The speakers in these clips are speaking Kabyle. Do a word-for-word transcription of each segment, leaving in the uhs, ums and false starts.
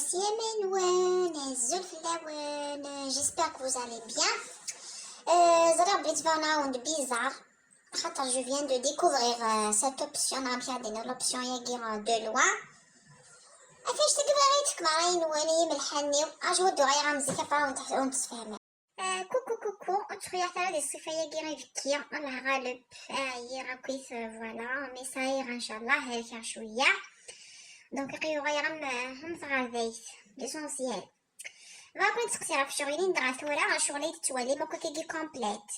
Siyamen-nwen, azul fell-awen, j'espère que vous allez bien. Euh, ẓriɣ belli ttbaneɣ-awen-d bizarre, xaṭer je viens de découvrir euh, cette option, neɣ amek ara d-iniɣ l'option-agi euh, de loin. Ɣef annect-agi bɣiɣ ad yi-tefkem ṛṛay-nwen i yimelḥan-iw, ajwa d-uɣaleɣ am zik après ur nteḥ-, ur nettemsefham. Euh, coucou, coucou, ur ttxuyyaɛet ara di ṣṣifa-agi ibekki, Allah ɣaleb, ɛyiɣ akkit, euh, voilà, mais ça ira, ncallah, helkeɣ cwiya. Donc, aql-i uɣaleɣ am, am tɣerdayt, l'essentiel. Bɣiɣ ad ken-id-steqsiɣ ɣef ccɣel-in dɣa tura, ccɣel ay tettwalim akk akkagi complète.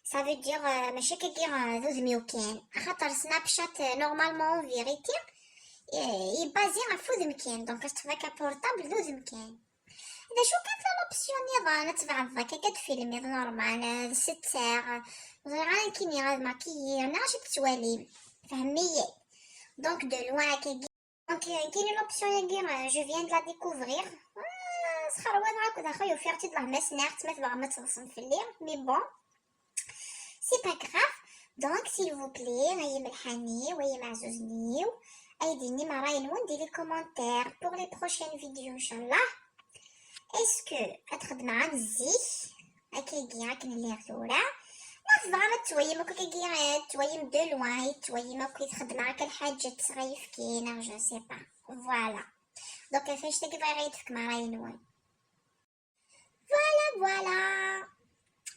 Ça veut dire, euh, mačči akkagi, euh, d udem-iw kan. Axaṭer Snapchat, euh, normalement, en vérité, euh, est basé ɣef udem kan. Donc, ad teṭṭfeḍ akka portable d udem kan. D acu kan, tella l'option nniḍen, ad tebɛdeḍ akka, akka tfilmiḍ normal, euh, d ssetta, euh, ur ẓriɣ ara nekkini ad maquiller, neɣ acu tettwalim, fehmem-iyi. Donc, de loin akkagi. Donc, euh, quelle est l'option-agi, euh, je viens de la découvrir. Ah, sxerwaḍeɣ akked axi, ufiɣ-tt-id, lehna sniɣ-tt, ma tebɣam ad teḍsem fell-i, mais bon, c'est pas grave. Donc, s'il vous plaît, ay imelḥan-iw, ay imeɛzuzen-iw, ad yi-d-tinim ṛṛay-nwen di les commentaires pour les prochaines vidéos, ncallah. Est-ce que ad xedmeɣ am zik, akkagi akken lliɣ tura, ma tebɣam ad twayim akk akkagi, ad twayim de loin, ad twayim akk i txedmeɣ akka lḥaǧa d-tesɣa yefki, neɣ je sais pas. Voilà. Donc, ɣef annect-agi bɣiɣ ad yi-d-tefkem ṛṛay-nwen. Voilà, voilà.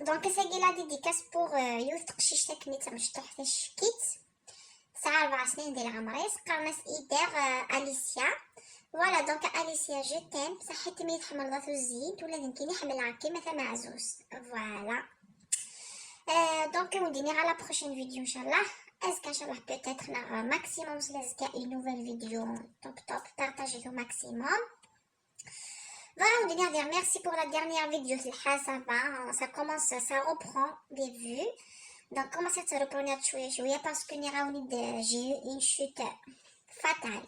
Donc, ass-agi la dédicace pour, euh, yiwet teqcict akken i d tamecṭuḥt tacekkit. Tesɛa rebɛa snin di leɛmer-is, qqaren-as Ider, euh, Alicia. Voilà, donc Alicia, je t'aime. Saḥit imi tḥemmleḍ a tuzyint, ula d nekkini ḥemmleɣ-kem a tameɛzuzt. Voilà. Euh, donc, ad wen-d-iniɣ à la prochaine vidéo, ncallah. Azekka, ncallah, peut-être, neɣ maximum s l'azekka, une nouvelle vidéo. Top, top, partagez au maximum. Voilà, ad wen-d-iniɣ diɣ merci pour la dernière vidéo, telha, ça va, ça commence, ça reprend des vues. Donc, commencez à reprendre cwiya cwiya parce que nniɣ-awen-id, j'ai eu une chute fatale.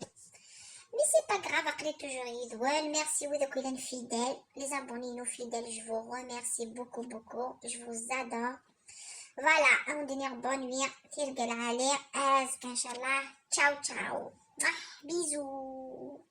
Mais c'est pas grave, aql-i toujours yid-wen. Merci wid akk i llan fidèles, les abonnés-inu fidèles, je vous remercie beaucoup, beaucoup, je vous adore. Voilà, ad wen-d-iniɣ bonne nuit, tirga lɛali, azekka ncallah. Ciao, ciao. Ah, bisous.